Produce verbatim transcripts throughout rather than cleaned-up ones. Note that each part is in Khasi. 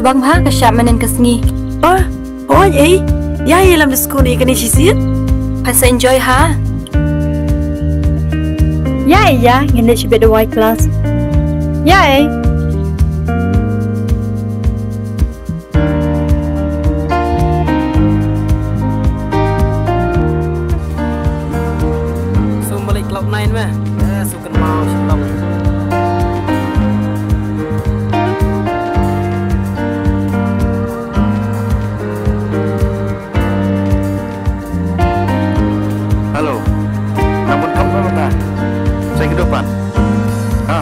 Bang ha ka shah mynnin ka sngi. Oh, oh, eh. Ïa, ïa lam disco ne kane shisien. Phan sa enjoy ha. Ïa, ïa, ngin leit shibit da wai class. Ïa, eh. Sum balik cloud nine meh. Eh, sum kynmaw shalom. Hello. Namun kam namun ta. Saya kehidupan. Ah.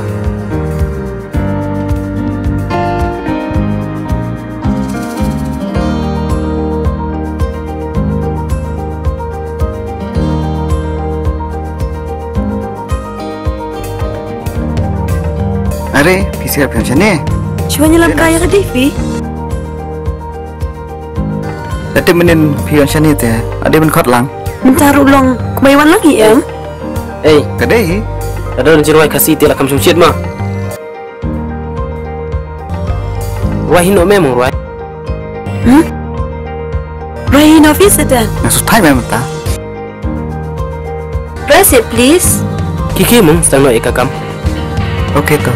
Are, phi sngap phi wan shane? Shuwa ngi lam ka ïa ka dei phi. Lada mynnin phi wan shane te, ade ban khot lang. Mynta ruh long, kumba wan lang hi em? Ei. Ka dei hi. Ka don jingrwai Khasi te la kam shim shit ma. Rwai hi noh me mo rwai. Hmm? Rwai hi noh phi Satan. Nga sutai me mynta. Press it, please. Ki ki mung stang no eka kam. Okay to.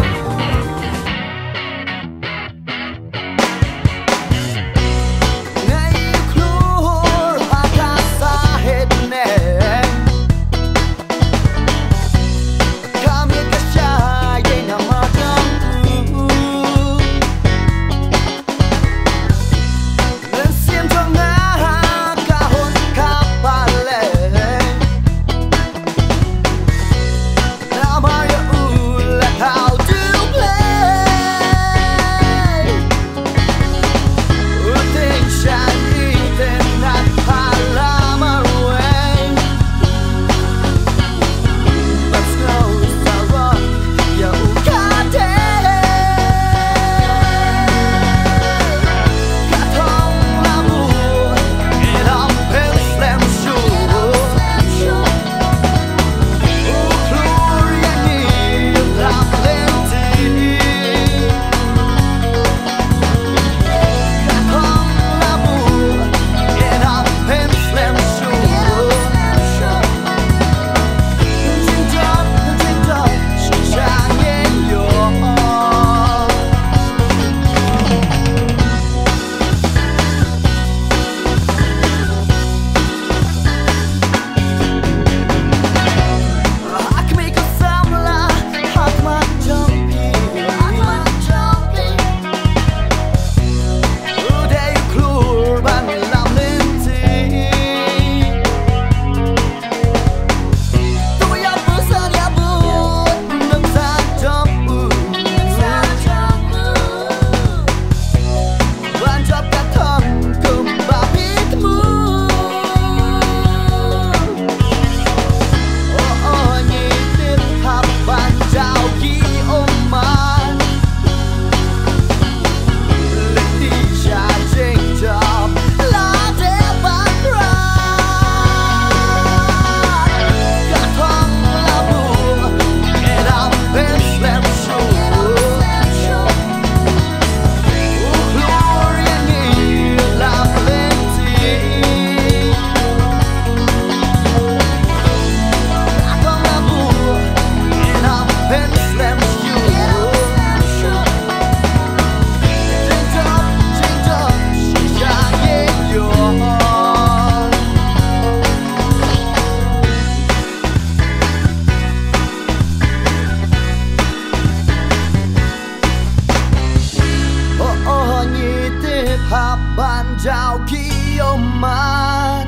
Oh, oh, ngi tip hap ban jaw ki ïoh man.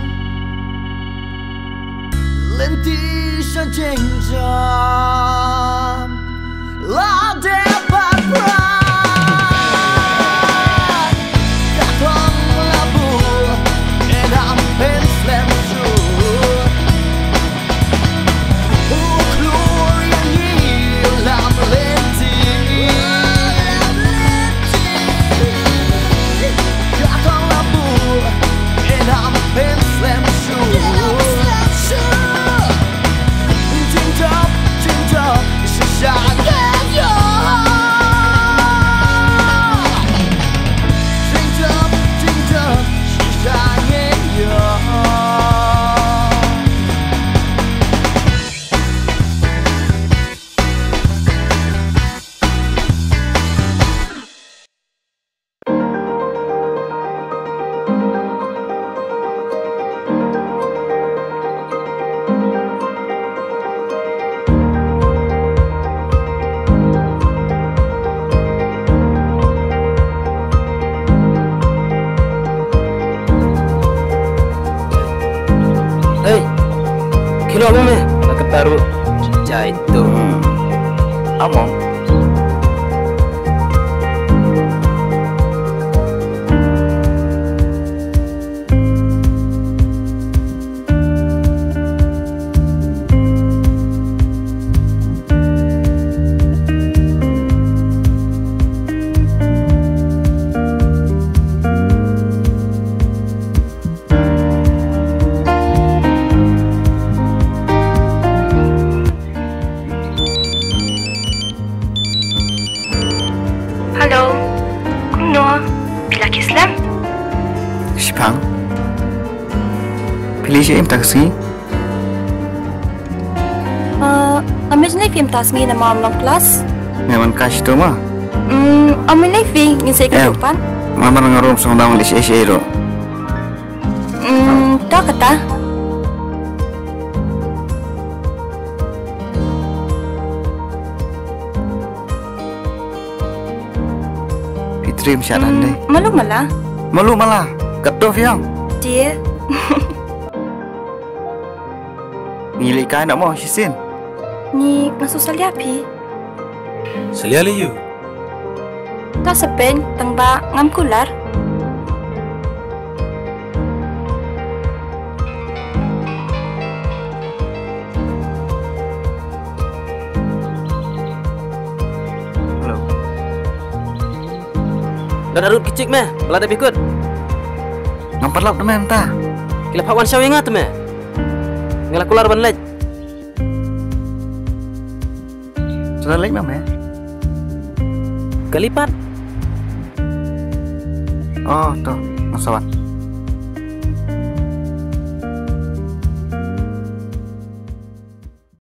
Lynti sha jingjam. La dep ban pran. Ka thong la buh. Ynda ym pynslem shuh. Taruh jai tu. Hmm. Among. Hello. Kumno? Phi la kiew slem? Shipang. Phi leit shaei mynta ka sngi? Uh, nga mut ngi leit phim ta sngi namar ym long klas. Nga wan kai shitom ma. Hmm, ym leit phi, ngin sa ïakynduh pat. Namar nga ruh sngewdang leit shaei shaei ruh. Hmm, to kata. Phi triem sha dan de. Malu mala. Malu mala. Katto phi ong. Dia. Ngi leit kai noh mo shisien. Ngi nga shu salia phi. Salia lei ïa u. To sa pyn tang ba ngam kular. Hello. Don arut ki chik me, ba la dep ïakut. Ngam pat lap te me mynta. Ki la phah wan shaw ïa nga te me. Nga la kular ban leit. Sa leit ma me? Kali pat. Oh, to, nga sa wan.